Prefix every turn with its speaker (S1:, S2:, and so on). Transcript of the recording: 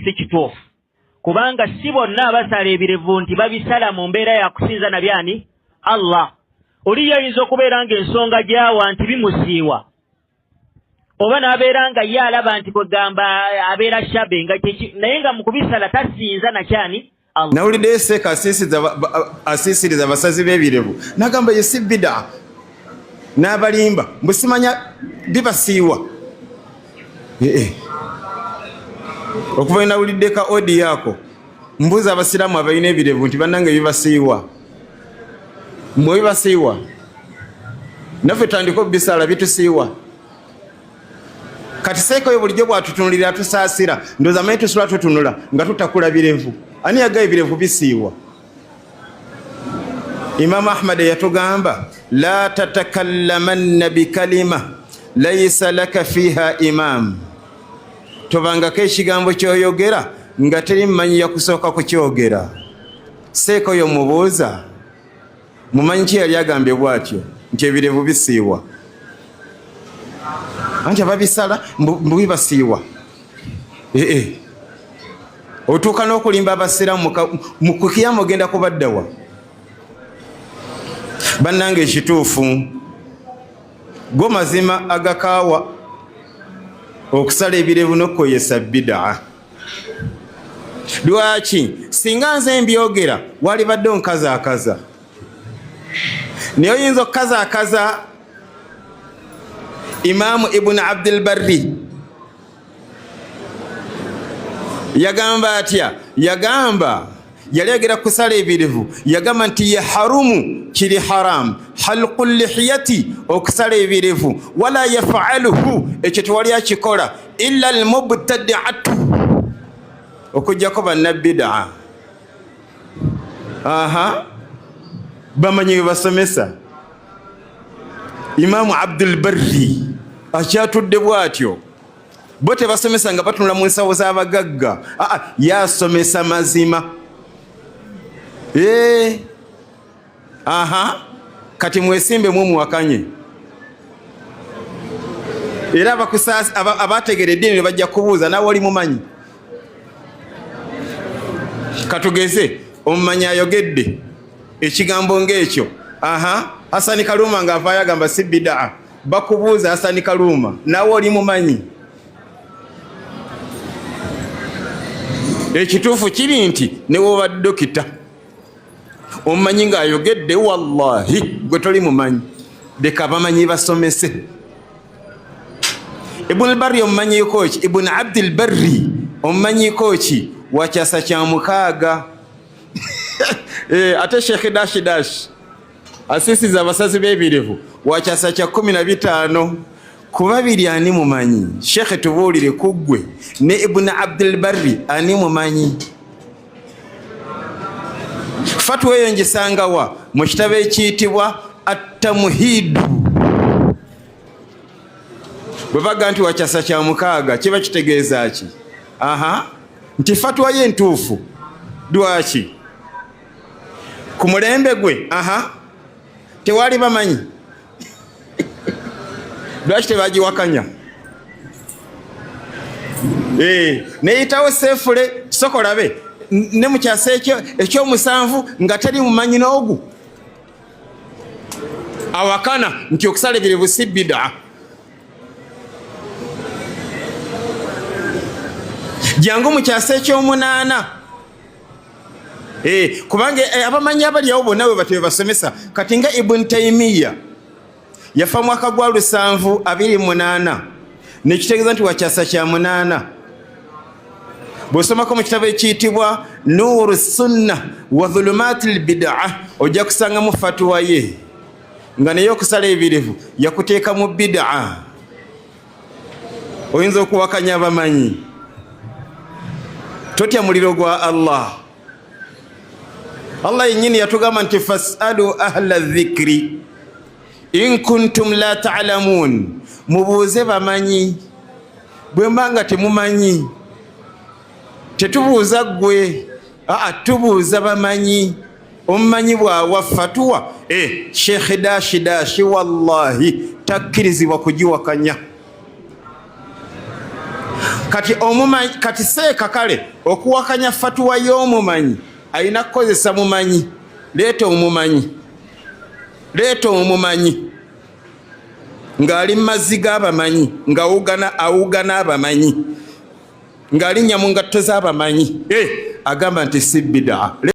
S1: Si kituufu, kubanga si bonna abasala ebirevu nti babisala mu mbeera ya kusinza nabyani Allah. Oli yayinza okubeera ng'ensonga gy'awa nti bimusiiwa, oba n'abeera nga ye alaba nti kwegamba abeera shabe nga naye nga mu kubisala tasinza nakyani.
S2: Nawuliddeyo seeka asiisiriza abasazi b'ebirevu, n'agamba ye si bida, n'abalimba mbu simanya bibasiiwa. Okuva nawulidde ka odiyo ako, mbuuza abasiraamu abalina ebirevu nti bannange, bibasiiwa? Mbwe bibasiiwa, naffe tutandike obisala bitusiiwa. Kati seeka oyo bulijjo bwatutunulira atusaasira, ndowooza manyi tusula tutunula nga tutakula birevu. Ani yagayo ebirevu bisiiwa? Imamu Ahmad yatugamba, la tatakallamanna bikalima laisa laka fiha imam, tobangako ekigambo kyoyogera nga teri mumanyi yakusooka kukyogera. Seeka oyo mubuuza, mumanyi ki yali agambye bwatyo nti ebirevu bisiiwa? Anti ababisala mbu bibasiiwa. Ee, otuuka n'okulimba abasiraamu mu kukiyama, ogenda kubaddawa? Bannange, ekituufu go mazima agakaawa, okusala ebirevu n'okukoyesa bidaa. Lwaki singa nze mbyogera walibadde onkazaakaza? Naye oyinza okukazaakaza Imaamu Ibuni Abdilbarri? Yagamba atya? Yagamba, yali agera kusala ebirivu, yagamba nti yaharumu, kiri haramu, halqu lihiyati, okusala ebirivu, wala yafaluhu, ekyo tewali akikola, illa almubtadiatu, okujjako bannabidaa. Aha, bamanyi bwe basomesa. Imaamu Abdulbarri akyatudde bw'atyo, bo tebasomesa nga batunula mu nsawo z'abagagga. Aa, yasomesa mazima. Ee, aha, kati mwesimbe mumuwakanye, era abategera eddiini bajja kubuuza, nawe oli mumanyi? Katugeze omumanyi ayogedde ekigambo ng'ekyo, aha, Hasani Kaluma ng'avaayo agamba si bidaa, bakubuuza, Hasani Kaluma, nawe oli mumanyi? Ekituufu kiri nti newoba dokita omumanyi ng'ayogedde, wallahi gwe toli mumanyi. Leka abamanyi basomese. Ibuni Barri omumanyiko ki? Ibuni Abdilbarri omumanyiko ki? Wakyasa kya 6. Ate Shekh dashi dash asisiza abasazi b'ebirevu wakyasa kya 15. Ku babiri ani mumanyi? Shekhe, tubuulire, ku ggwe ne Ibuni Abdilbarri ani mumanyi? Fatwa eyo ngisangawa? Mu kitabo ekiyitibwa Attamuhidu. Bwe baga nti wakyasa kya 6, kiba kitegeeza ki? Aha, nti fatwa ye ntuufu. Lwaki ku mulembe gwe, aha, tewali bamanyi? Lwaki tebagiwakanya? Neyitawo seefule sokolabe ne mukyasa ekyomusanvu nga teri mumanyi n'ogu awakana nti okusala ebirevu si bidaa. Jangu mu kyasa ekyomunaana, kubanga abamanyi abali awo bonna bwe batyo basomesa. Kati nga Ibuni Taimiya yafa mwaka gwa 728, nekitegeeza nti wakyasa kya 8. Bw'osomako mu kitabo ekiyitibwa Nuuru Sunna wa Dhulumaati Lbidaa, ojja kusangamu fatuwa ye nga naye okusala ebirivu yakuteeka mu bidaa. Oyinza okuwakanya abamanyi? Totya muliro gwa Allah? Allah yennyini yatugamba nti fasalu ahla dhikri in kuntum la talamun, mubuuze bamanyi bwe mba nga temumanyi. Tetubuuza ggwe, aa, tubuuza bamanyi. Omumanyi bw'awa fatuwa, e Shekhe dashi dashi, wallahi takkirizibwa kugiwakanya. Kati omumanyi, kati seeka kale okuwakanya fatuwa y'omumanyi alina kukozesa mumanyi. Leeta omumanyi, leeta omumanyi ng'ali mu mazzi g'abamanyi, ng'awugana awugana abamanyi, ng'alinnya mu ngatto z'abamanyi, agamba nti si bidaa.